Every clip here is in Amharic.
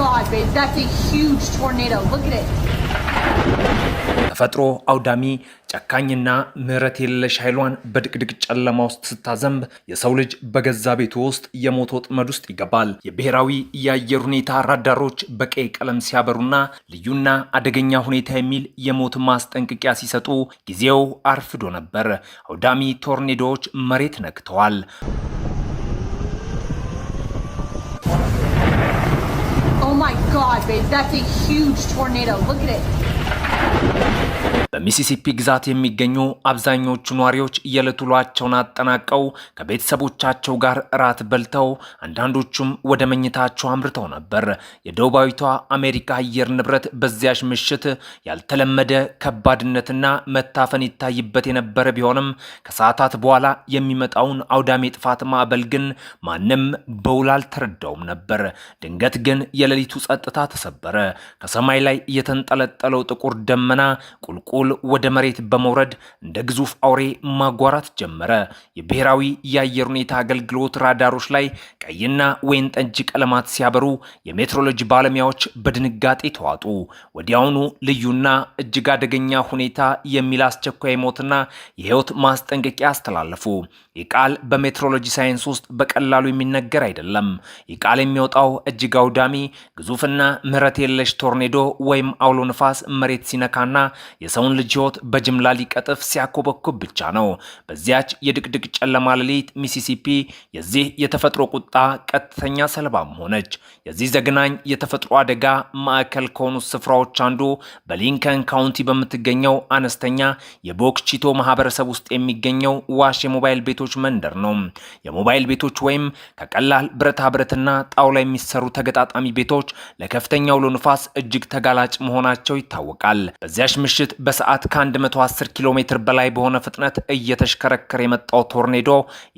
God, babe, that's a huge tornado. Look at it. ተፈጥሮ አውዳሚ፣ ጨካኝና ምሕረት የለሽ ኃይሏን በድቅድቅ ጨለማ ውስጥ ስታዘንብ የሰው ልጅ በገዛ ቤቱ ውስጥ የሞት ወጥመድ ውስጥ ይገባል። የብሔራዊ የአየር ሁኔታ ራዳሮች በቀይ ቀለም ሲያበሩና ልዩና አደገኛ ሁኔታ የሚል የሞት ማስጠንቀቂያ ሲሰጡ ጊዜው አርፍዶ ነበር። አውዳሚ ቶርኔዶዎች መሬት ነክተዋል። Oh my God, babe, that's a huge tornado. Look at it. በሚሲሲፒ ግዛት የሚገኙ አብዛኞቹ ነዋሪዎች የዕለት ውሏቸውን አጠናቀው ከቤተሰቦቻቸው ጋር እራት በልተው አንዳንዶቹም ወደ መኝታቸው አምርተው ነበር። የደቡባዊቷ አሜሪካ አየር ንብረት በዚያች ምሽት ያልተለመደ ከባድነትና መታፈን ይታይበት የነበረ ቢሆንም ከሰዓታት በኋላ የሚመጣውን አውዳሚ የጥፋት ማዕበል ግን ማንም በውል አልተረዳውም ነበር። ድንገት ግን የሌሊቱ ጸጥታ ተሰበረ። ከሰማይ ላይ የተንጠለጠለው ጥቁር ደመና ቁልቁል ወደ መሬት በመውረድ እንደ ግዙፍ አውሬ ማጓራት ጀመረ። የብሔራዊ የአየር ሁኔታ አገልግሎት ራዳሮች ላይ ቀይና ወይን ጠጅ ቀለማት ሲያበሩ የሜትሮሎጂ ባለሙያዎች በድንጋጤ ተዋጡ። ወዲያውኑ ልዩና እጅግ አደገኛ ሁኔታ የሚል አስቸኳይ ሞትና የሕይወት ማስጠንቀቂያ አስተላለፉ። ይህ ቃል በሜትሮሎጂ ሳይንስ ውስጥ በቀላሉ የሚነገር አይደለም። ይህ ቃል የሚወጣው እጅግ አውዳሚ፣ ግዙፍና ምሕረት የለሽ ቶርኔዶ ወይም አውሎ ንፋስ መሬት ሲነካና የሰውን ልጅ ሕይወት በጅምላ ሊቀጥፍ ሲያኮበኩብ ብቻ ነው። በዚያች የድቅድቅ ጨለማ ሌሊት ሚሲሲፒ የዚህ የተፈጥሮ ቁጣ ቀጥተኛ ሰለባም ሆነች። የዚህ ዘግናኝ የተፈጥሮ አደጋ ማዕከል ከሆኑት ስፍራዎች አንዱ በሊንከን ካውንቲ በምትገኘው አነስተኛ የቦክቺቶ ማህበረሰብ ውስጥ የሚገኘው ዋሽ የሞባይል ቤቶች መንደር ነው። የሞባይል ቤቶች ወይም ከቀላል ብረታ ብረትና ጣውላ የሚሰሩ ተገጣጣሚ ቤቶች ለከፍተኛ አውሎ ንፋስ እጅግ ተጋላጭ መሆናቸው ይታወቃል። በዚያች ምሽት በሰዓት ከ110 ኪሎ ሜትር በላይ በሆነ ፍጥነት እየተሽከረከረ የመጣው ቶርኔዶ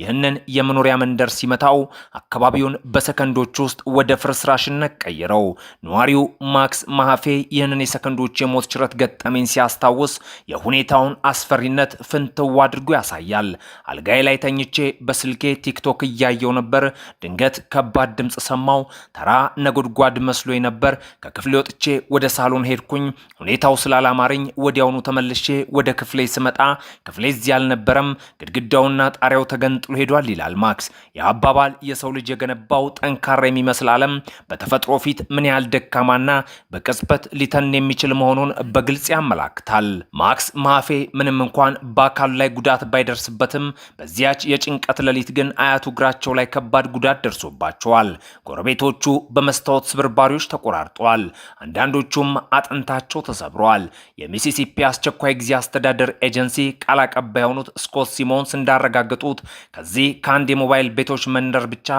ይህንን የመኖሪያ መንደር ሲመታው አካባቢውን በሰከንዶች ውስጥ ወደ ፍርስራሽነት ቀየረው። ነዋሪው ማክስ ማሃፌ ይህንን የሰከንዶች የሞት ሽረት ገጠመኝ ሲያስታውስ የሁኔታውን አስፈሪነት ፍንትው አድርጎ ያሳያል። አልጋዬ ላይ ተኝቼ በስልኬ ቲክቶክ እያየው ነበር። ድንገት ከባድ ድምፅ ሰማው። ተራ ነጎድጓድ መስሎኝ ነበር። ከክፍሌ ወጥቼ ወደ ሳሎን ሄድኩኝ። ሁኔታው ስላላማረኝ ወዲያውኑ ተመልሼ ወደ ክፍሌ ስመጣ ክፍሌ እዚህ አልነበረም፣ ግድግዳውና ጣሪያው ተገንጥሎ ሄዷል ይላል ማክስ። ይህ አባባል የሰው ልጅ የገነባው ጠንካራ የሚመስል ዓለም በተፈጥሮ ፊት ምን ያህል ደካማና በቅጽበት ሊተን የሚችል መሆኑን በግልጽ ያመላክታል። ማክስ ማፌ ምንም እንኳን በአካሉ ላይ ጉዳት ባይደርስበትም በዚያች የጭንቀት ሌሊት ግን አያቱ እግራቸው ላይ ከባድ ጉዳት ደርሶባቸዋል። ጎረቤቶቹ በመስታወት ስብርባሪዎች ተቆራርጠዋል። አንዳንዶቹም አጥንታቸው ተሰብረዋል። የሚሲሲፒ አስቸኳይ ጊዜ አስተዳደር ኤጀንሲ ቃል አቀባይ የሆኑት ስኮት ሲሞንስ እንዳረጋገጡት ከዚህ ከአንድ የሞባይል ቤቶች መንደር ብቻ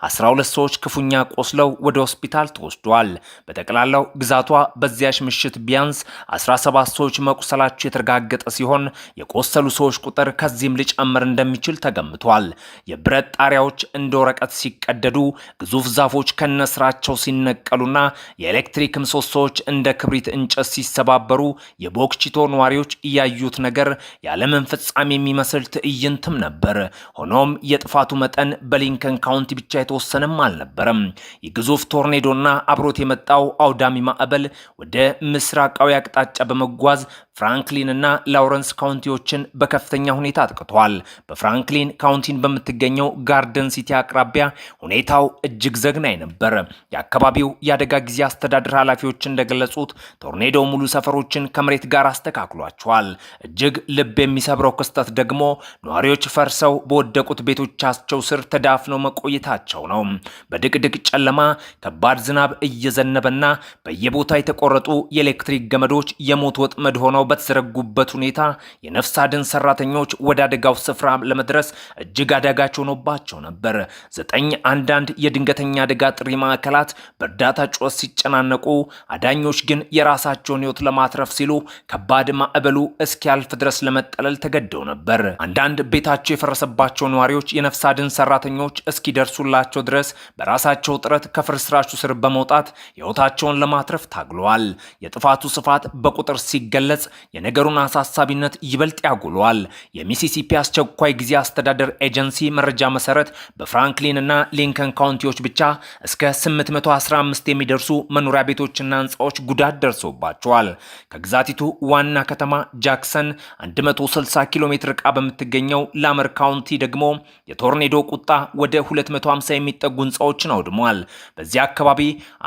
12 ሰዎች ክፉኛ ቆስለው ወደ ሆስፒታል ተወስደዋል። በጠቅላላው ግዛቷ በዚያች ምሽት ቢያንስ 17 ሰዎች መቁሰላቸው የተረጋገጠ ሲሆን የቆሰሉ ሰዎች ቁጥር ከዚህም ሊጨምር እንደሚችል ተገምቷል። የብረት ጣሪያዎች እንደ ወረቀት ሲቀደዱ፣ ግዙፍ ዛፎች ከነስራቸው ሲነቀሉና የኤሌክትሪክ ምሰሶዎች እንደ ክብሪት እንጨት ሲሰባበሩ የቦክቺቶ ነዋሪዎች እያዩት ነገር የዓለምን ፍጻሜ የሚመስል ትዕይንትም ነበር። ሆኖም የጥፋቱ መጠን በሊንከን ካውንቲ ብቻ የተወሰነም አልነበረም። የግዙፍ ቶርኔዶና አብሮት የመጣው አውዳሚ ማዕበል ወደ ምስራቃዊ አቅጣጫ በመጓዝ ፍራንክሊን እና ላውረንስ ካውንቲዎችን በከፍተኛ ሁኔታ አጥቅቷል። በፍራንክሊን ካውንቲን በምትገኘው ጋርደን ሲቲ አቅራቢያ ሁኔታው እጅግ ዘግናኝ ነበር። የአካባቢው የአደጋ ጊዜ አስተዳደር ኃላፊዎች እንደገለጹት ቶርኔዶ ሙሉ ሰፈሮችን ከመሬት ጋር አስተካክሏቸዋል። እጅግ ልብ የሚሰብረው ክስተት ደግሞ ነዋሪዎች ፈርሰው በወደቁት ቤቶቻቸው ስር ተዳፍነው መቆየታቸው ነው። በድቅድቅ ጨለማ ከባድ ዝናብ እየዘነበና በየቦታ የተቆረጡ የኤሌክትሪክ ገመዶች የሞት ወጥመድ ሆነው በተዘረጉበት ሁኔታ የነፍስ አድን ሰራተኞች ወደ አደጋው ስፍራ ለመድረስ እጅግ አዳጋች ሆኖባቸው ነበር። ዘጠኝ አንዳንድ የድንገተኛ አደጋ ጥሪ ማዕከላት በእርዳታ ጩኸት ሲጨናነቁ፣ አዳኞች ግን የራሳቸውን ሕይወት ለማትረፍ ሲሉ ከባድ ከባድ ማዕበሉ እስኪያልፍ ድረስ ለመጠለል ተገደው ነበር። አንዳንድ ቤታቸው የፈረሰባቸው ነዋሪዎች የነፍስ አድን ሰራተኞች እስኪደርሱላቸው ድረስ በራሳቸው ጥረት ከፍርስራሹ ስር በመውጣት ሕይወታቸውን ለማትረፍ ታግለዋል። የጥፋቱ ስፋት በቁጥር ሲገለጽ የነገሩን አሳሳቢነት ይበልጥ ያጎለዋል። የሚሲሲፒ አስቸኳይ ጊዜ አስተዳደር ኤጀንሲ መረጃ መሰረት በፍራንክሊን እና ሊንከን ካውንቲዎች ብቻ እስከ 815 የሚደርሱ መኖሪያ ቤቶችና ህንፃዎች ጉዳት ደርሶባቸዋል። ከግዛቲቱ ዋና ከተማ ጃክሰን 160 ኪሎ ሜትር ርቃ በምትገኘው ላመር ካውንቲ ደግሞ የቶርኔዶ ቁጣ ወደ 250 የሚጠጉ ህንፃዎችን አውድሟል። በዚያ አካባቢ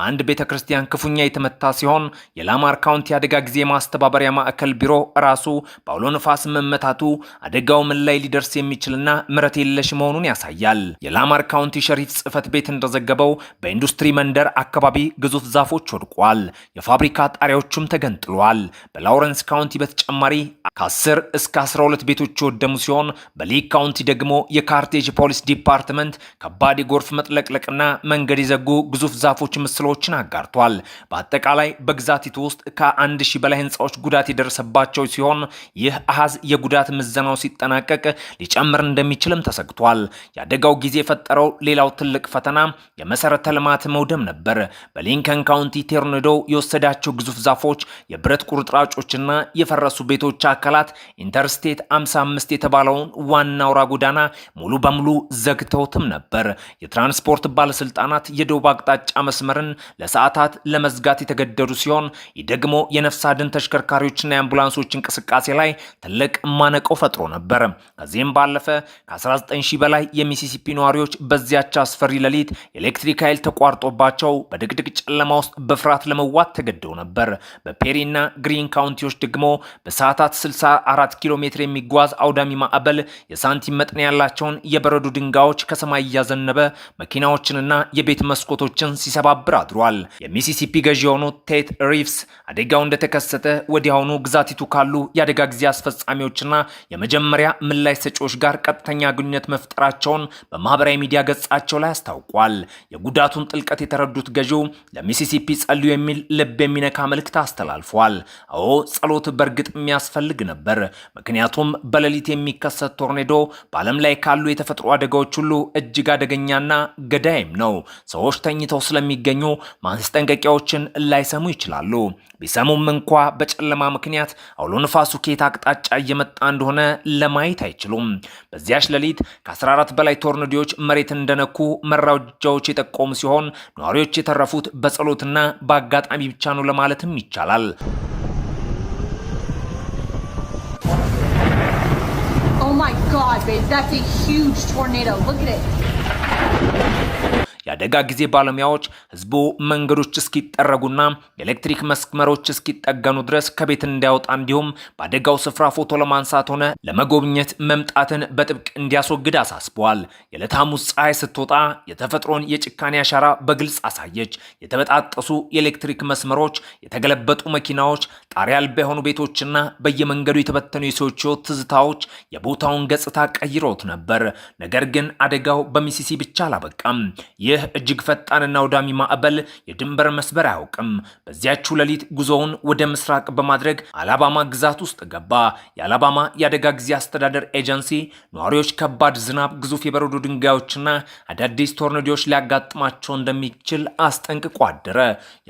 አንድ ቤተ ክርስቲያን ክፉኛ የተመታ ሲሆን የላማር ካውንቲ አደጋ ጊዜ ማስተባበሪያ ማዕከል ቢሮ ራሱ በአውሎ ነፋስ መመታቱ አደጋው ምን ላይ ሊደርስ የሚችልና ምሕረት የለሽ መሆኑን ያሳያል። የላማር ካውንቲ ሸሪፍ ጽሕፈት ቤት እንደዘገበው በኢንዱስትሪ መንደር አካባቢ ግዙፍ ዛፎች ወድቋል። የፋብሪካ ጣሪያዎቹም ተገንጥለዋል። በላውረንስ ካውንቲ በተጨማሪ ከ10 እስከ 12 ቤቶች የወደሙ ሲሆን በሊክ ካውንቲ ደግሞ የካርቴጅ ፖሊስ ዲፓርትመንት ከባድ የጎርፍ መጥለቅለቅና መንገድ የዘጉ ግዙፍ ዛፎች ምስሎችን አጋርቷል። በአጠቃላይ በግዛቲቱ ውስጥ ከ1000 በላይ ህንፃዎች ጉዳት የደረሰባቸው ሲሆን ይህ አሃዝ የጉዳት ምዘናው ሲጠናቀቅ ሊጨምር እንደሚችልም ተሰግቷል። የአደጋው ጊዜ የፈጠረው ሌላው ትልቅ ፈተና የመሰረተ ልማት መውደም ነበር። በሊንከን ካውንቲ ቶርኔዶ የወሰዳቸው ግዙፍ ዛፎች፣ የብረት ቁርጥራጮችና የፈረሱ ቤቶች አካላት ኢንተርስቴት 55 የተባለውን ዋና አውራ ጎዳና ሙሉ በሙሉ ዘግተውትም ነበር። የትራንስፖርት ባለስልጣናት የደቡብ አቅጣጫ መስመርን ለሰዓታት ለመዝጋት የተገደዱ ሲሆን ይህ ደግሞ የነፍስ አድን ተሽከርካሪዎችና የአምቡላንሶች እንቅስቃሴ ላይ ትልቅ ማነቆ ፈጥሮ ነበር። ከዚህም ባለፈ ከ19 ሺህ በላይ የሚሲሲፒ ነዋሪዎች በዚያች አስፈሪ ሌሊት የኤሌክትሪክ ኃይል ተቋርጦባቸው በድቅድቅ ጨለማ ውስጥ በፍርሃት ለመዋጥ ተገደው ነበር። በፔሪና ግሪን ካውንቲዎች ደግሞ በሰዓታት 64 ኪሎ ሜትር የሚጓዝ አውዳሚ ማዕበል የሳንቲም መጠን ያላቸውን የበረዶ ድንጋዮች ከሰማይ እያዘነበ መኪናዎችንና የቤት መስኮቶችን ሲሰባብር አድሯል። የሚሲሲፒ ገዢ የሆኑት ቴት ሪቭስ አደጋው እንደተከሰተ ወዲያውኑ ግዛቲቱ ካሉ የአደጋ ጊዜ አስፈጻሚዎችና የመጀመሪያ ምላሽ ሰጪዎች ጋር ቀጥተኛ ግንኙነት መፍጠራቸውን በማህበራዊ ሚዲያ ገጻቸው ላይ አስታውቋል። የጉዳቱን ጥልቀት የተረዱት ገዢው ለሚሲሲፒ ጸልዩ የሚል ልብ የሚነካ መልእክት አስተላልፏል። አዎ፣ ጸሎት በእርግጥ የሚያስፈልግ ነበር። ምክንያቱም በሌሊት የሚከሰት ቶርኔዶ በዓለም ላይ ካሉ የተፈጥሮ አደጋዎች ሁሉ እጅግ አደገኛና ገዳይም ነው። ሰዎች ተኝተው ስለሚገኙ ማስጠንቀቂያዎችን ላይሰሙ ይችላሉ። ቢሰሙም እንኳ በጨለማ ምክንያት አውሎ ንፋሱ ከየት አቅጣጫ እየመጣ እንደሆነ ለማየት አይችሉም። በዚያች ሌሊት ከ14 በላይ ቶርኔዶዎች መሬት እንደነኩ መረጃዎች የጠቆሙ ሲሆን ነዋሪዎች የተረፉት በጸሎትና በአጋጣሚ ብቻ ነው ለማለትም ይቻላል። Oh my God, babe, that's a huge tornado. Look at it. የአደጋ ጊዜ ባለሙያዎች ህዝቡ መንገዶች እስኪጠረጉና የኤሌክትሪክ መስመሮች እስኪጠገኑ ድረስ ከቤት እንዳይወጣ እንዲሁም በአደጋው ስፍራ ፎቶ ለማንሳት ሆነ ለመጎብኘት መምጣትን በጥብቅ እንዲያስወግድ አሳስበዋል። የዕለተ ሐሙስ ፀሐይ ስትወጣ የተፈጥሮን የጭካኔ አሻራ በግልጽ አሳየች። የተበጣጠሱ የኤሌክትሪክ መስመሮች፣ የተገለበጡ መኪናዎች፣ ጣሪያ አልባ የሆኑ ቤቶችና በየመንገዱ የተበተኑ የሰዎች ሕይወት ትዝታዎች የቦታውን ገጽታ ቀይረውት ነበር። ነገር ግን አደጋው በሚሲሲፒ ብቻ አላበቃም። ይህ እጅግ ፈጣንና አውዳሚ ማዕበል የድንበር መስበር አያውቅም። በዚያችው ሌሊት ጉዞውን ወደ ምስራቅ በማድረግ አላባማ ግዛት ውስጥ ገባ። የአላባማ የአደጋ ጊዜ አስተዳደር ኤጀንሲ ነዋሪዎች ከባድ ዝናብ፣ ግዙፍ የበረዶ ድንጋዮችና አዳዲስ ቶርኔዶዎች ሊያጋጥማቸው እንደሚችል አስጠንቅቆ አደረ።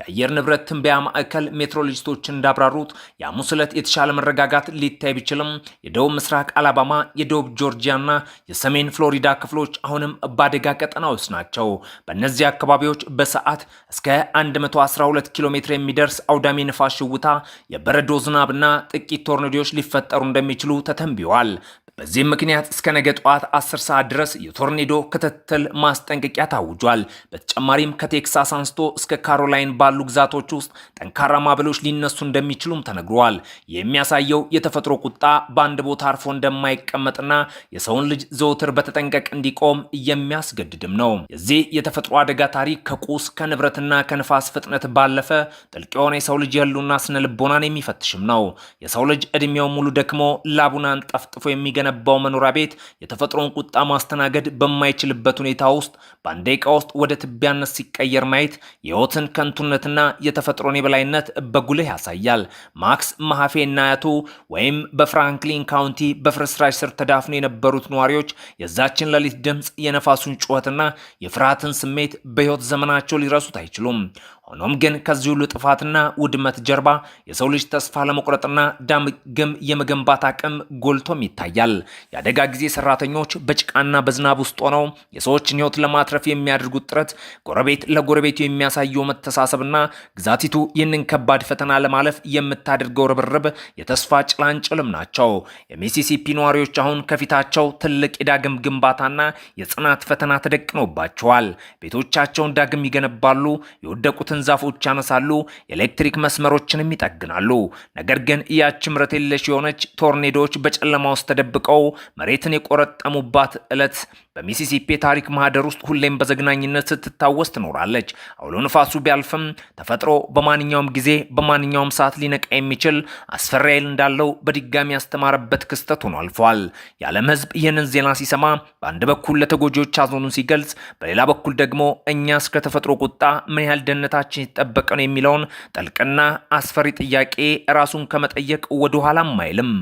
የአየር ንብረት ትንበያ ማዕከል ሜትሮሎጂስቶች እንዳብራሩት የሐሙስ ዕለት የተሻለ መረጋጋት ሊታይ ቢችልም የደቡብ ምስራቅ አላባማ፣ የደቡብ ጆርጂያና የሰሜን ፍሎሪዳ ክፍሎች አሁንም በአደጋ ቀጠና ውስጥ ናቸው። በእነዚህ አካባቢዎች በሰዓት እስከ 112 ኪሎ ሜትር የሚደርስ አውዳሚ ንፋስ ሽውታ፣ የበረዶ ዝናብና ጥቂት ቶርኔዶዎች ሊፈጠሩ እንደሚችሉ ተተንብየዋል። በዚህም ምክንያት እስከ ነገ ጠዋት 10 ሰዓት ድረስ የቶርኔዶ ክትትል ማስጠንቀቂያ ታውጇል። በተጨማሪም ከቴክሳስ አንስቶ እስከ ካሮላይን ባሉ ግዛቶች ውስጥ ጠንካራ ማዕበሎች ሊነሱ እንደሚችሉም ተነግሯል። የሚያሳየው የተፈጥሮ ቁጣ በአንድ ቦታ አርፎ እንደማይቀመጥና የሰውን ልጅ ዘወትር በተጠንቀቅ እንዲቆም የሚያስገድድም ነው። የዚህ የተፈጥሮ አደጋ ታሪክ ከቁስ፣ ከንብረትና ከንፋስ ፍጥነት ባለፈ ጥልቅ የሆነ የሰው ልጅ የህልውና ስነ ልቦናን የሚፈትሽም ነው። የሰው ልጅ እድሜው ሙሉ ደክሞ ላቡን አንጠፍጥፎ የሚገነባውን የተገነባው መኖሪያ ቤት የተፈጥሮን ቁጣ ማስተናገድ በማይችልበት ሁኔታ ውስጥ በአንድ ደቂቃ ውስጥ ወደ ትቢያነት ሲቀየር ማየት የሕይወትን ከንቱነትና የተፈጥሮን የበላይነት በጉልህ ያሳያል። ማክስ መሐፌ እና አያቱ ወይም በፍራንክሊን ካውንቲ በፍርስራሽ ስር ተዳፍነው የነበሩት ነዋሪዎች የዛችን ሌሊት ድምፅ፣ የነፋሱን ጩኸትና የፍርሃትን ስሜት በሕይወት ዘመናቸው ሊረሱት አይችሉም። ሆኖም ግን ከዚህ ሁሉ ጥፋትና ውድመት ጀርባ የሰው ልጅ ተስፋ አለመቁረጥና ዳግም የመገንባት አቅም ጎልቶም ይታያል። የአደጋ ጊዜ ሰራተኞች በጭቃና በዝናብ ውስጥ ሆነው የሰዎችን ሕይወት ለማትረፍ የሚያደርጉት ጥረት፣ ጎረቤት ለጎረቤቱ የሚያሳየው መተሳሰብና ግዛቲቱ ይህንን ከባድ ፈተና ለማለፍ የምታደርገው ርብርብ የተስፋ ጭላንጭልም ናቸው። የሚሲሲፒ ነዋሪዎች አሁን ከፊታቸው ትልቅ የዳግም ግንባታና የጽናት ፈተና ተደቅኖባቸዋል። ቤቶቻቸውን ዳግም ይገነባሉ፣ የወደቁትን ዛፎች ያነሳሉ፣ የኤሌክትሪክ መስመሮችንም ይጠግናሉ። ነገር ግን ያች ምሕረት የለሽ የሆነች ቶርኔዶዎች በጨለማ ውስጥ ተደብቀው መሬትን የቆረጠሙባት ዕለት በሚሲሲፒ ታሪክ ማህደር ውስጥ ሁሌም በዘግናኝነት ስትታወስ ትኖራለች። አውሎ ንፋሱ ቢያልፍም ተፈጥሮ በማንኛውም ጊዜ በማንኛውም ሰዓት ሊነቃ የሚችል አስፈሪ ኃይል እንዳለው በድጋሚ ያስተማረበት ክስተት ሆኖ አልፏል። የዓለም ሕዝብ ይህንን ዜና ሲሰማ በአንድ በኩል ለተጎጂዎች ሐዘኑን ሲገልጽ፣ በሌላ በኩል ደግሞ እኛስ ከተፈጥሮ ቁጣ ምን ያህል ደህንነታችን የተጠበቀ ነው የሚለውን ጥልቅና አስፈሪ ጥያቄ ራሱን ከመጠየቅ ወደኋላም አይልም።